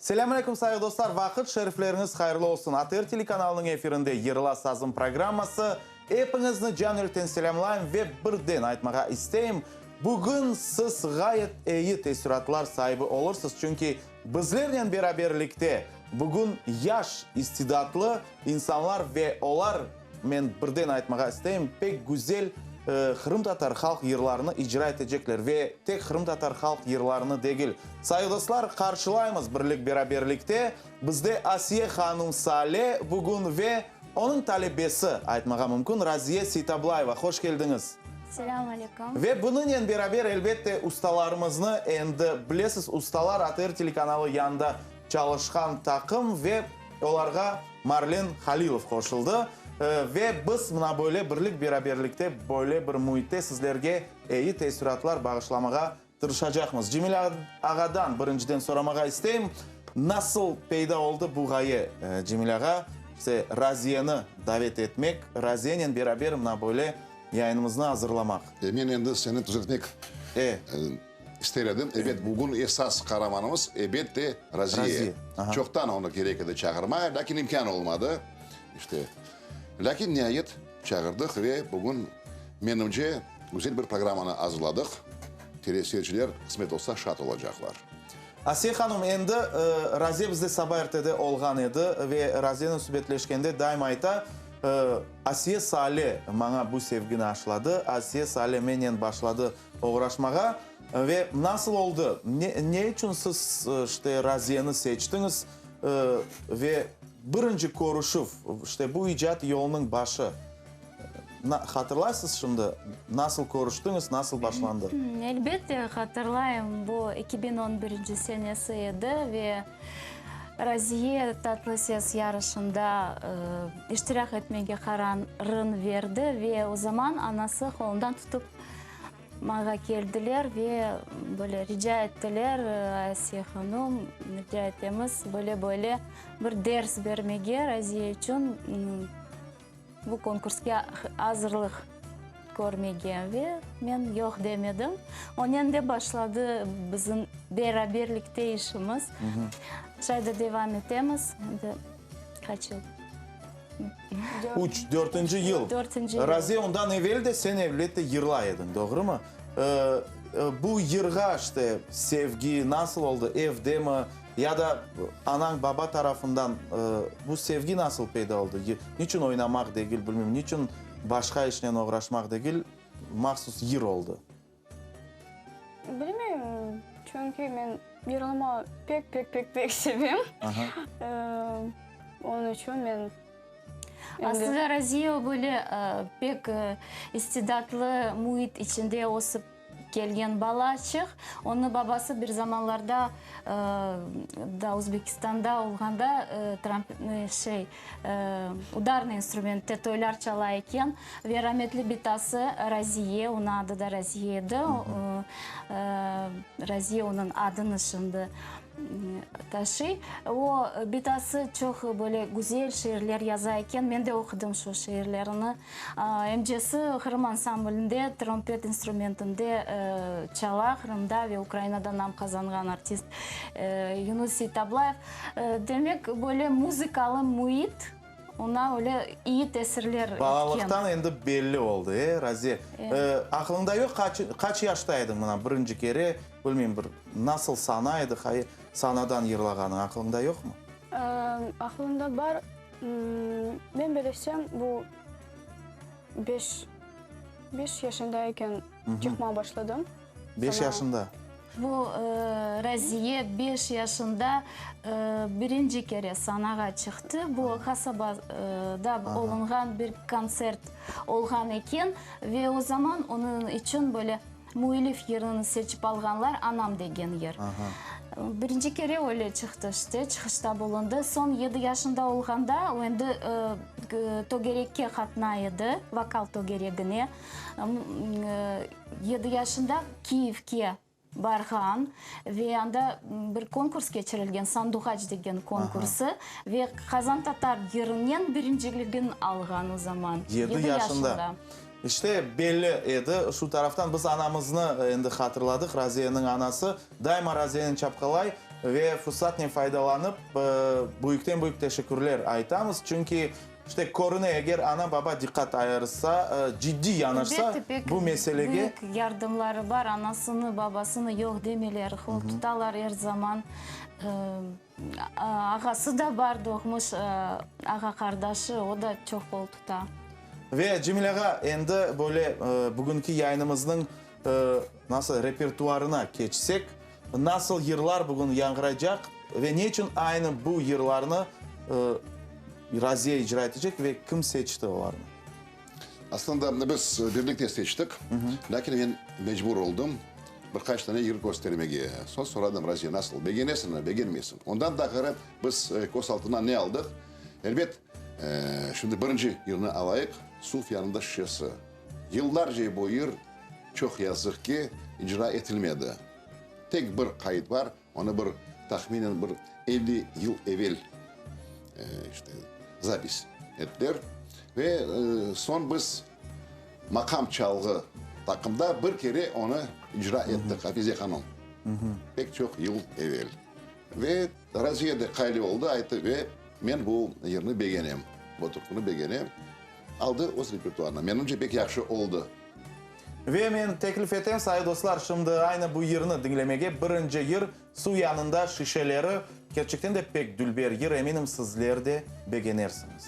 Selâm aleyküm, sayğı dostlar! Vaqıt şerifleriñiz hayırlı olsun! ATR telekanalınıñ efirinde Yırla sazım programması. Epiñizni can-ülten selâmlayım ve birden aytmağa isteyim, bugün siz ğayet eyi teessüratlar saibi olursız, çünki bizlernen beraberlikte bugün yaş, istidatlı insanlar ve olar, Men birden aytmağa isteyim, pek güzel qırımtatar halq yırlarını icra etecekler ve tek qırımtatar halq yırlarını degil. Sayğı dostlar, qarşılaymız birlik-beraberlikte bizde Asiye hanum Sale bugün ve onıñ talebesi, aytmağa mümkün, Raziye Seytablayeva. Hoş keldiñiz! Selâm aleyküm! Ve bunınen beraber, elbette, ustalarımıznı endi bilesiz, ustalar ATR telekanalı yanında çalışqan taqım ve olarğa Marlen Halilov qoşuldı. Ve biz mına böyle birlik-beraberlikte, böyle bir müitte sizlerge eyi teessüratlar bağışlamağa tırışacaqmız. Cemil ağadan birinciden soramağa isteyim, nasıl peyda oldı bu ğaye, Cemil ağa, işte Raziyeni davet etmek, Raziyenen beraber mına böyle yayınımıznı azırlamaq? Men endi seni tüzetmek İster edim. Ebet, bugün esas qaramanımız, ebet de, Raziye. Çoqtan onı kerek edi çağırmağa, lâkin imkân olmadı. İşte, lâkin niayet çağırdıq ve bugün, menimce, güzel bir programmanı azırladıq. Teleseyirciler, qısmet olsa, şad olacaqlar. Asiye hanım, endi Raziye bizde saba ertede olğan edi ve Raziyenen subetleşkende daima ayta, Asiye Sale maña bu sevgini aşladı, Asiye Sale menen başladı Oğraşmağa. Ve nasıl oldı? Ne, ne içün siz, işte, Raziyeni seçtiñiz? Ve birinci körüşüv, işte, bu icat yolunıñ başı. Hatırlaysız şimdi, nasıl körüştiñiz, nasıl başlandı? Elbette, hatırlayım. Bu 2011 senesi edi ve Raziye Tatlı ses yarışında iştirak etmege qararın berdi ve o zaman anası qolundan tutıp Maña keldiler ve böyle rica ettiler, Asiye hanım, rica etemiz, böyle-böyle bir ders bermege Raziye içün, bu konkurske azırlıq körmege. Ve men yoq demedim. Onen de başladı bizim beraberlikte işimiz. Şay da devam etemiz. Endi qaç yıl? Üç, dörtünci yıl. Dörtünci yıl. Raziye, ondan evel de sen elbette yırlay ediñ, doğrumı? Bu yırğa işte sevgi nasıl oldı, evdemi ya da anañ, baba tarafından bu sevgi nasıl peyda oldı? Niçün oynamaq degil, bilmeyim, niçün başqa işnen oğraşmaq degil, mahsus yır oldı? Bilmeyim, çünki men yırlama pek, pek, pek, pek sevem. Onıñ içün men Aslında Raziye böyle pek istidatlı müit içinde ösip kelgen balaçıq. Onı babası bir zamanlarda da Özbekistanda olğanda şey, udarnıy instrumentte toylar çala eken ve rametli bitası Raziye, onıñ adı da Raziye edi, Raziye onıñ adını şimdi taşıy. O, bitası çoq böyle güzel şiirler yaza eken, men de oqudım şu şiirlerini. Emcesi Qırım ansamblinde trompet instrumentinde çala, Qırımda ve Ukrainada nam qazanğan artist Yunus Seytablayev. Demek, böyle muzıkalı müit oña öyle iyi tesirler etken. Balalıqtan endi belli oldı, e, Raziye? Aqılıñda yoq, qaç, qaç yaşta ediñ mına birinci kere, bilmeyim, bir nasıl sana edi, sanadan yırlağanıñ aqılıñda yoqmı? Aqılımda bar. Men bilesem, bu beş, yaşında eken çıqmağa başladım. Beş yaşında? Bu Raziye beş yaşında birinci kere sanağa çıqtı. Bu qasabada olunğan bir kontsert olğan eken ve o zaman onıñ içün böyle Müellif yırını seçip alğanlar, Anam degen yır. Birinci kere öyle çıqtı işte, çıqışta bulundı. Soñ yedi yaşında olğanda o endi tögerekke qatnay edi, vokal tögeregine. Yedi yaşında Kiyevke barğan ve anda bir konkurs keçirilgen, Sanduğaç degen konkursı ve Qazantatar yırınen birinciligin alğan o zaman, Yedi yaşında. İşte, belli edi. Şu taraftan biz anamıznı endi hatırladıq, Raziyeniñ anası daima Raziyeni çapqalay. Ve fursatnen faydalanıp, büyükten-büyük teşekkürler aytamız. Çünki, işte, körüne, eger ana-baba diqqat ayırsa, ciddiy yanaşsa bu meselege. Büyük yardımları bar, anasını, babasını yoq demeyler, qol tutalar er zaman. Ağası da bar, doğmuş ağa-qardaşı, o da çoq qol tuta. Ve, Cemil ağa, endi böyle bugünki yayınımıznıñ nasıl repertuarına keçsek, Nasıl yırlar bugün yañğıraycaq ve ne içün aynı bu yırlarnı Raziye icra etecek ve kim seçti olarnı? Aslında biz birlikte seçtik, lâkin men mecbur oldım bir qaç tane yır köstermege. Soñ soradım, Raziye, nasıl, begenesiñmi, begenmeysiñ? Ondan da ğayrı biz köz altına ne aldıq? Elbet, şimdi birinci yırnı alayıq, Suv yanında şişesi. Yıllarca bu yır, çoq yazıq ki, icra etilmedi. Tek bir qayıt bar, onı bir tahminen bir 50 yıl evel işte zapis ettiler. Ve soñ biz maqam çalğı taqımda bir kere onı icra ettik, Afize hanım, pek çoq yıl evel. Ve Raziye de qaylı oldı, ayttı, ve men bu yırnı begenem, bu türküni begenem. Aldı öz repertuarına. Menimce, pek yahşı oldı. Ve men teklif etem, sayı dostlar, şimdi aynı bu yırnı diñlemege. Birinci yır, Suv yanında şişeleri. Kerçekten de pek dülber yır, eminim, sizler de begenersiñiz.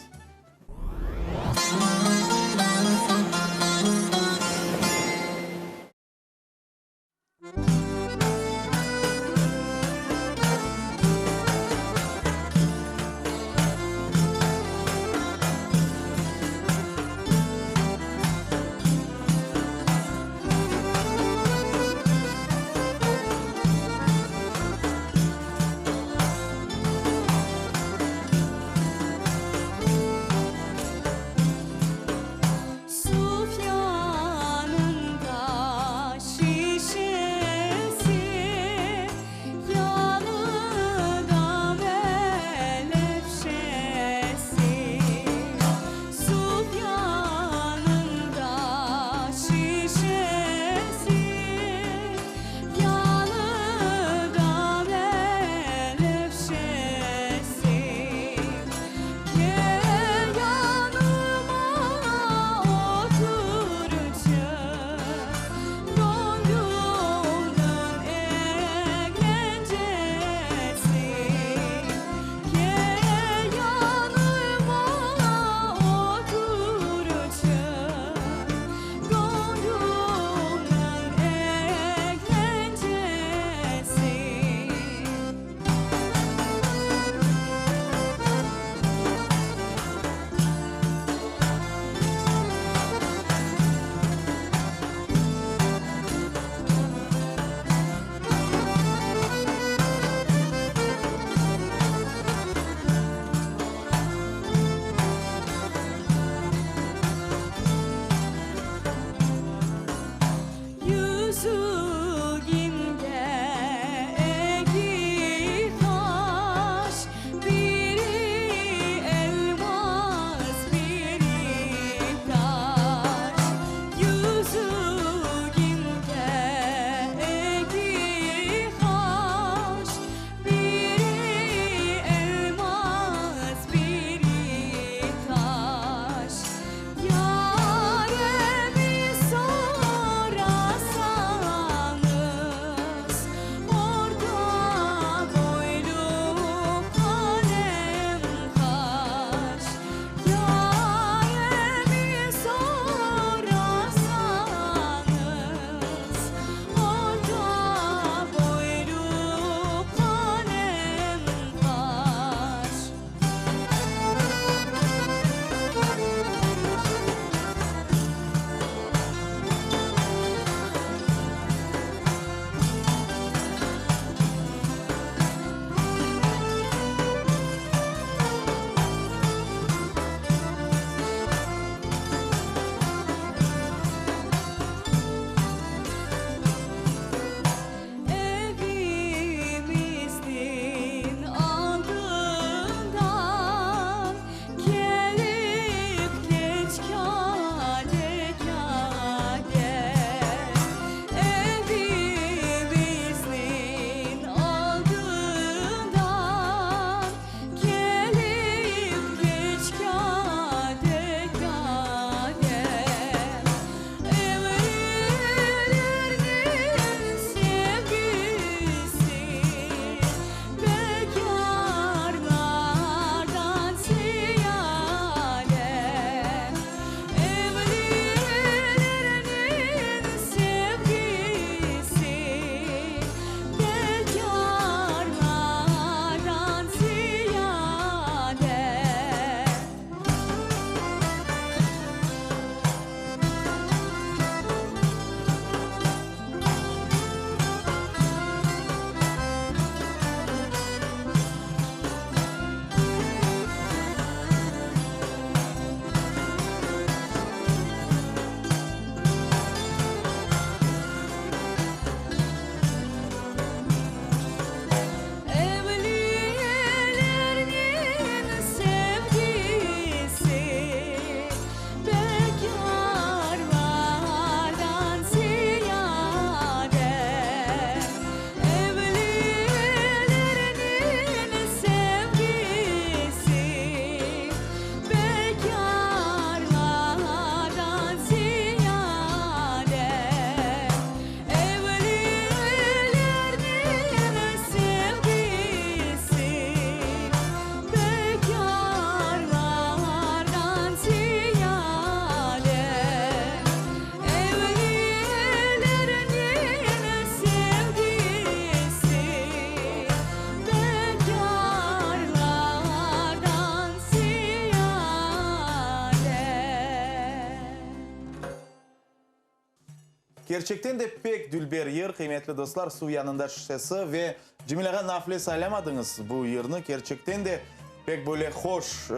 Kerçekten de pek dülber yır, qıymetli dostlar, Suv yanında şişesi ve Cemil ağa nafile saylamadıñız bu yırnı, kerçekten de pek böyle hoş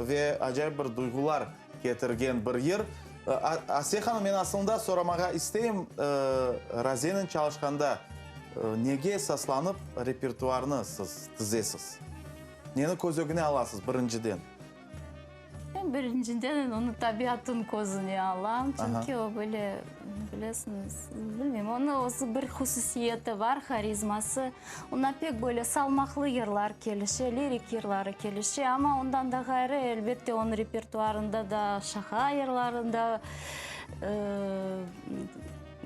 ve acayip bir duyğular ketirgen bir yır. Asiye hanım, men aslında soramağa isteyim, Raziyenen çalışqanda nege esaslanıp repertuarnı siz tizesiz? Neni köz ögüne alasız birinciden? Men birinciden onıñ tabiatın közüne alam, çünki o böyle, bilesiñiz, bilmeyim, onıñ özü bir hususiyeti bar, harizması. Oña pek böyle salmaqlı yırlar kelişe, lirik yırları kelişe, amma ondan da ğayrı, elbette, onıñ repertuarında da şaha yırları da,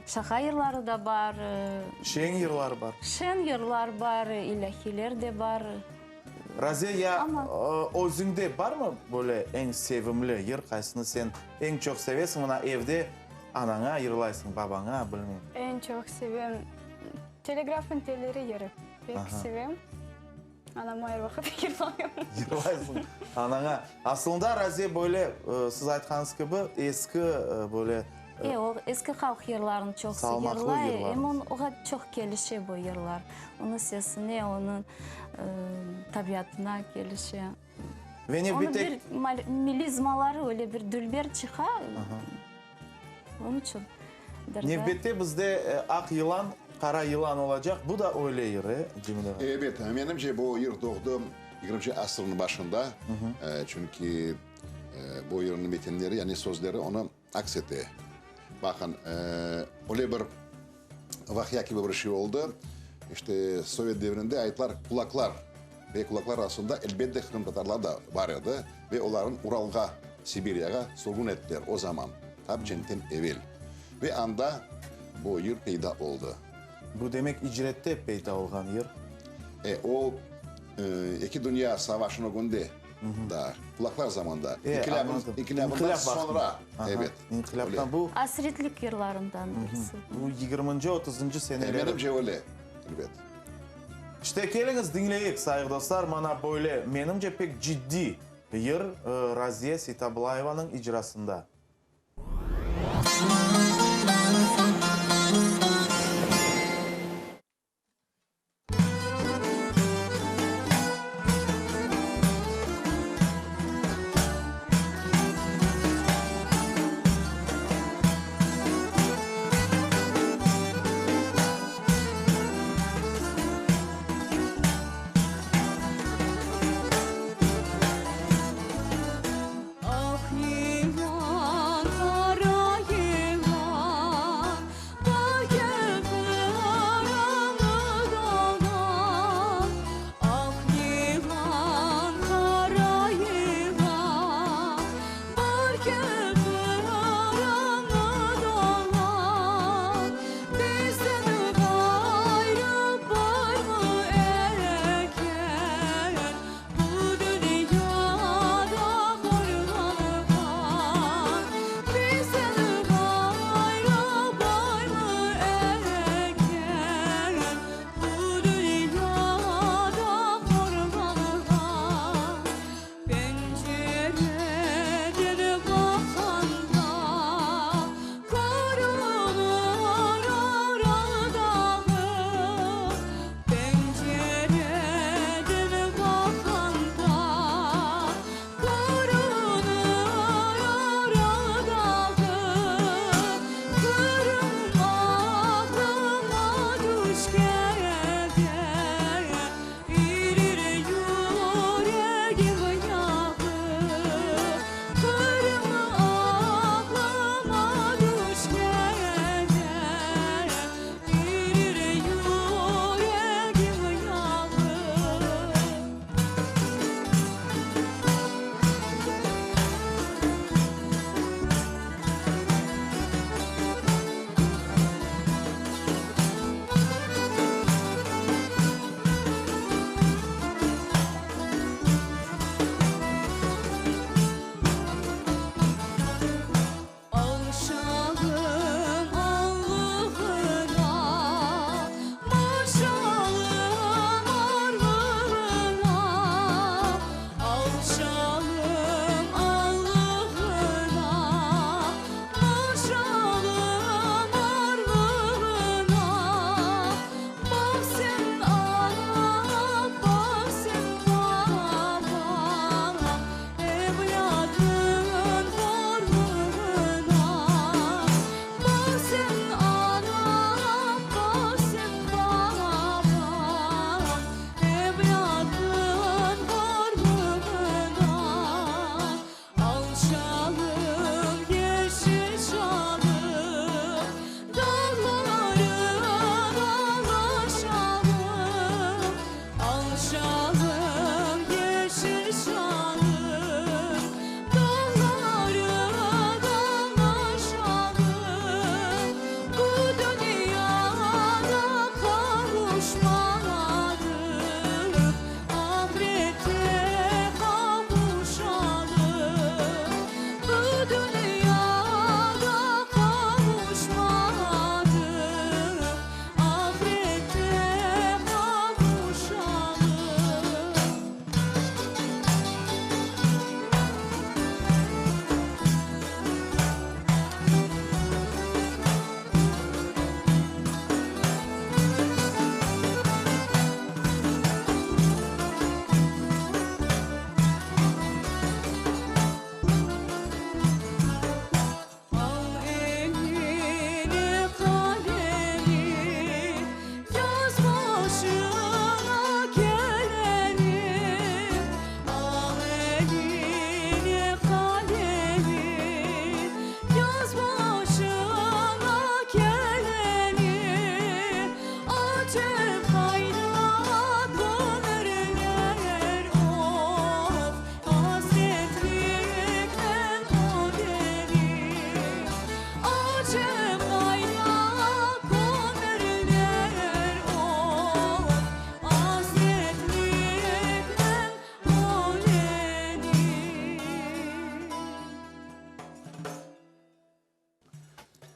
şaha yırları da bar. Şeñ yırlar bar. Şeñ yırlar bar, ilâhiler de bar. Raziye, ya özüñde barmı böyle eñ sevimli yır, qaysını sen eñ çoq sevesiñ, mına evde anaña yırlaysıñ, babaña, bilmeyim. Eñ çoq sevem Telegrafnıñ telleri yırı. Pek sevem. Anama er vaqıt yırlayım. Yırlaysıñ anaña. Aslında, Raziye, böyle, siz aytqanıñız kibi, eski böyle. E, o eski halq yırlarını çoqsı yırlay. Em oña çoq kelişe bu yırlar. Onıñ sesine, onıñ tabiatına kelişe. Ve nevbette. Onıñ bir melizmaları öyle bir dülber çıqa. Onıñ içün. Nevbette bizde Aq yılan, qara yılan olacaq. Bu da öyle yır, e, Cemil ağa? Ebet, menimce, bu yır doğdı yigirminci asırnıñ başında. Çünki bu yırnıñ metinleri, yani sözleri onı aks ete. Baqın, öyle bir vaqia kibi bir şey oldı. İşte, sovet devrinde aytlar kulaklar ve kulaklar arasında, elbette, qırımtatarlar da bar edi ve olarnı Uralğa, Sibiryağa sürgün ettiler o zaman, tap cenkten evel. Ve anda bu yır peyda oldı. Bu, demek, icrette peyda olğan yır? E, o, Eki dünya savaşınıñ ögünde daa, kulaklar zamanında, inqilâbından soñra, ebet. İnqilâptan bu. Asretlik yırlarından birisi. Bu yigirminci, otuzıncı seneleri. Menimce öyle, elbet. İşte, keliñiz, diñleyik, sayğı dostlar, mana böyle, menimce, pek ciddiy yır Raziye Seytablayevanıñ icrasında. Aq yılan.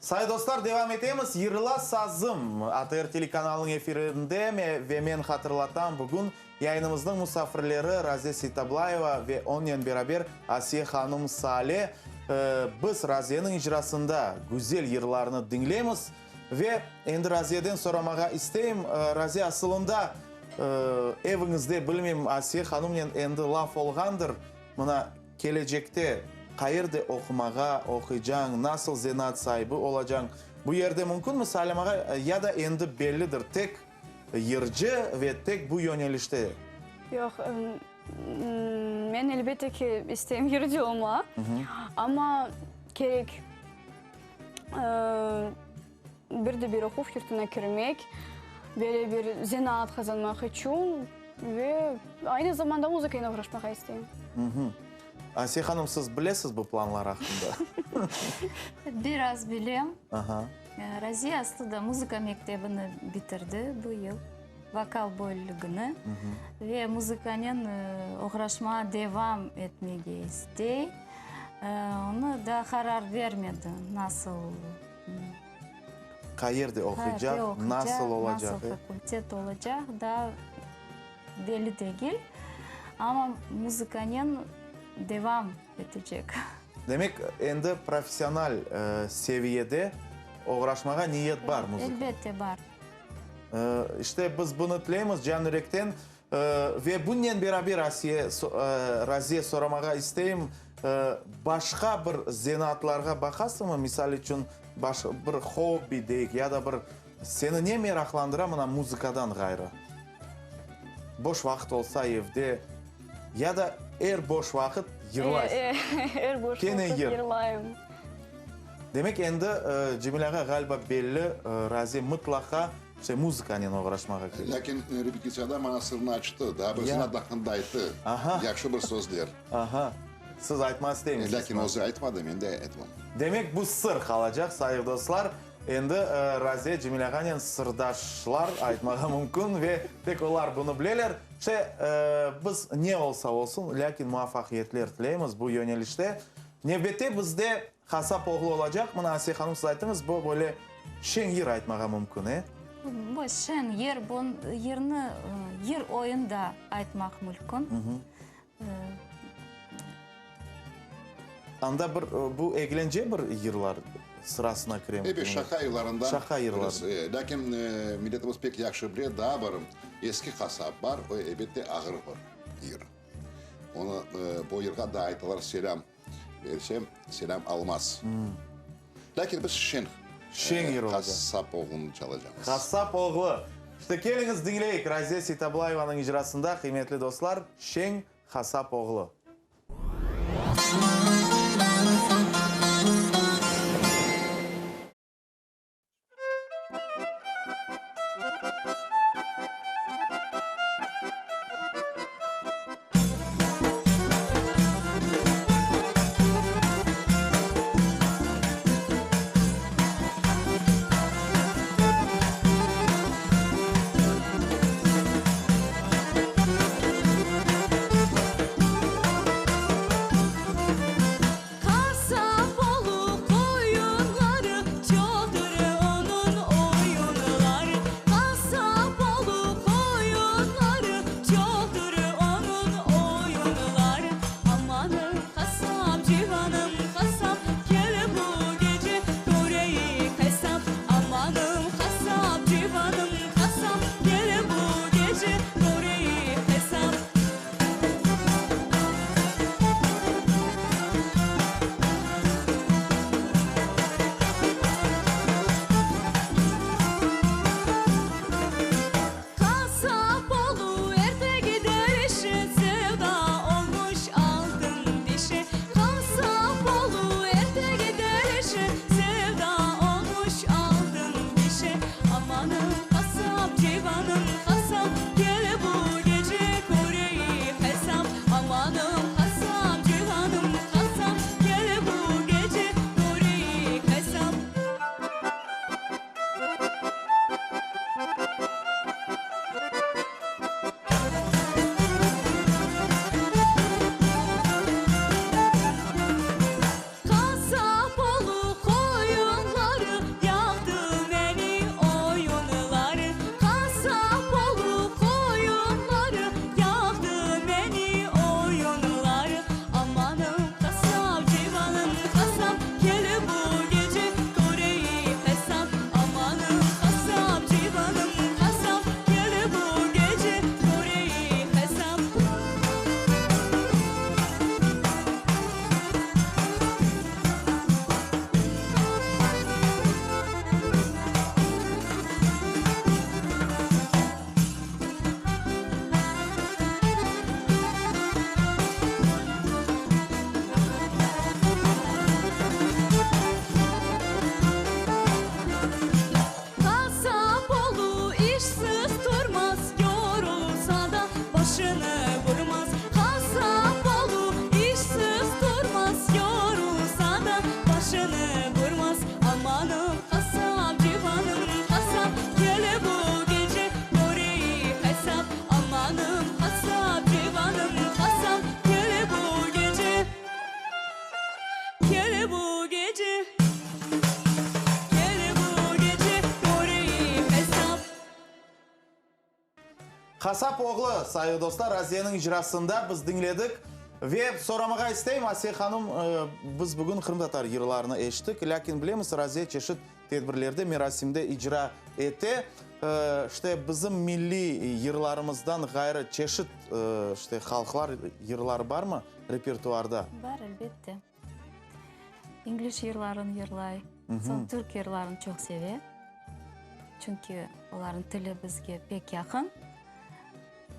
Say dostlar, devam etemiz. Yırla sazım ATR telekanalınıñ efirinde ve men hatırlatam, bugün yayınımıznıñ musafirleri Raziye Seytablayeva ve onnen beraber Asiye hanım Sale. Biz Raziyeniñ icrasında güzel yırlarnı diñleymiz ve endi Raziyeden soramağa isteyim. Raziye, asılında eviñizde, bilmeyim, Asiye hanımnen endi laf olğandır, mına, Kelecekte qayerde oqumağa oquycañ, nasıl zenaat saibi olacañ? Bu yerde mümkünmi saylamağa ya da endi bellidir, tek yırcı ve tek bu yönelişte? Yoq, men elbette ki isteyim yırcı olmağa, amma kerek bir de bir oquv yurtuna kirmek, böyle bir zenaat qazanmaq içün ve aynı zamanda muzıkanen oğraşmağa isteyim. Asiye hanım, siz bilesiz bu planlar aqqında? Biraz bilem. Raziye aslı da muzıka mektebini bitirdi bu yıl, vokal bölügini ve muzıkanen oğraşmağa devam etmege istey. Onı daa qarar bermedi, nasıl. Qayerde oquycaq, nasıl olacaq? Nasıl fakultet olacaq, daa belli degil, amma muzıkanen devam etecek. Demek, endi professional seviyede oğraşmağa niyet bar muzıka? Elbette, bar. İşte, biz bunı tileymiz can yürekten. Ve bunnen beraber, Asiye, Raziye, soramağa isteyim, başqa bir zenaatlarğa baqasıñmı? Misal içün, bir hobbi deyik ya da bir seni ne meraqlandıra mına muzıkadan ğayrı? Boş vaqıt olsa evde ya da er boş vaqıt yırlaysıñ? Er boş vaqıt yırlayım. Demek, endi Cemil ağa, ğaliba, belli, Raziye mıtlaqa İşte muzıkanen oğraşmağa kerek. Lâkin repetitsiyada maña sırnı açtı, daa bir zenaat aqqında ayttı. Yahşı bir sözler. Aha. Siz aytmaq isteymiñiz. Lâkin özü aytmadı, men de aytmam. Demek, bu sır qalacaq, sayıq dostlar. Endi Raziye Cemil ağanen sırdaşlar aytmağa mümkün ve tek olar bunı bileler. İşte, biz ne olsa olsun, lâkin muvafaqiyetler tileymiz bu yönelişte. Nevbette bizde Qasap oğlu olacaq. Mına, Asiye hanım, siz ayttıñız, bu böyle şeñ yır aytmağa mümkün, e? Bu şeñ yır, bu yırnı yır oyun da aytmaq mülkün. Anda bir, bu eglence bir yırlar sırasına kire Ebet, şaqa yırlarından. Şaqa yırları. Lâkin milletimiz pek yahşı bile, daa bir eski qasap bar, o, elbette, ağır bir yır. Onı, bu yırğa da aytalar selâm. Bersem, selâm almaz. Lâkin biz şeñ, Şeñ yır olacaq. Qasap oğlunı çalacamız. Qasap oğlu. İşte, keliñiz, diñleyik Raziye Seytablayevanıñ icrasında, qıymetli dostlar, şeñ Qasap oğlu. Qasap oğlu qoyunları, çoqtır onıñ oyunları. Qasap oğlu qoyunları, çoqtır onıñ oyunları. Amanım, qasap, civanım, qasap, kel bu gece köreyik hesap. Amanım, qasap, civanım, qasap, kel bu gece köreyik hesap. Qasap oğlu erte gider işe, Sevda olmuş altın dişe. Qasap oğlu erte gider işe, Sevda olmuş altın dişe. Amanım, qasap, civanım, qasap, Kel bu gece köreyik hesap. Amanım, qasap, civanım, qasap, Kel bu gece köreyik hesap. Qasap oğlu qoyunları. Qasap oğlu, sayılı dostlar, Raziyeniñ icrasında biz diñledik. Ve soramağa isteyim, Asiye hanım, biz bugün qırımtatar yırlarını eşittik, lâkin bilemiz, Raziye çeşit tedbirlerde, merasimde icra ete. İşte, bizim milliy yırlarımızdan ğayrı çeşit, işte, halqlar yırları barmı repertuarda? Bar, elbette. İngliz yırların yırlay, soñ türk yırların çoq seve, çünki olarnıñ tili bizge pek yaqın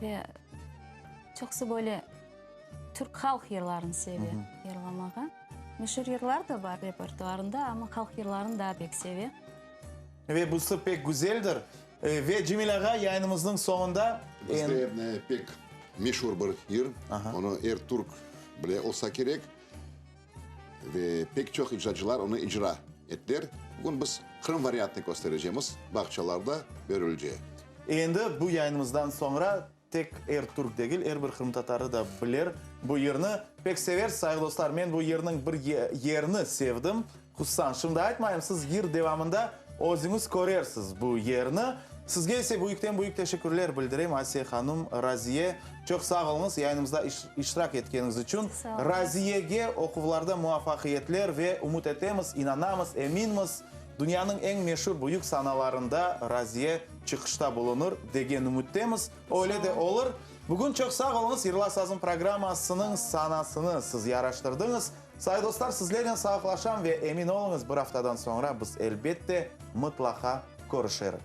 ve çoqusı böyle türk halq yırların seve yırlamağa. Meşur yırlar da bar repertuarında, amma halq yırların daa pek seve. Ve busı pek güzeldir. Ve Cemil ağa, yayınımıznıñ soñunda. Bizde pek meşur bir yır, onı er türk bile olsa kerek. Ve pek çoq icracılar onı icra ettiler. Bugün biz Qırım variantını kösterecemiz, Bağçalarda börülce. Endi bu yayınımızdan soñra tek er türk degil, er bir qırımtatarı da biler bu yırnı. Pek sever, sayğı dostlar, men bu yırnıñ bir yerini sevdim. Hususan, şimdi aytmayım, siz yır devamında özüñiz körersiz bu yerni. Sizge ise büyükten-büyük teşekkürler bildirem, Asiye hanım, Raziye. Çoq sağ oluñız, yayınımızda iştirak etkeniñiz içün. Raziyege oquvlarda muvafaqiyetler ve ümüt etemiz, inanamız, eminmiz, dünyanıñ eñ meşur büyük sanalarında Raziye çıqışta bulunır, degen ümüttemiz. Öyle de olur. Bugün çoq sağ oluñız, Yırla sazım programmasınıñ sanasını siz yaraştırdıñız. Say dostlar, sizlernen sağlıqlaşam ve emin oluñız, bir aftadan soñra biz elbette, mıtlaqa körüşerik.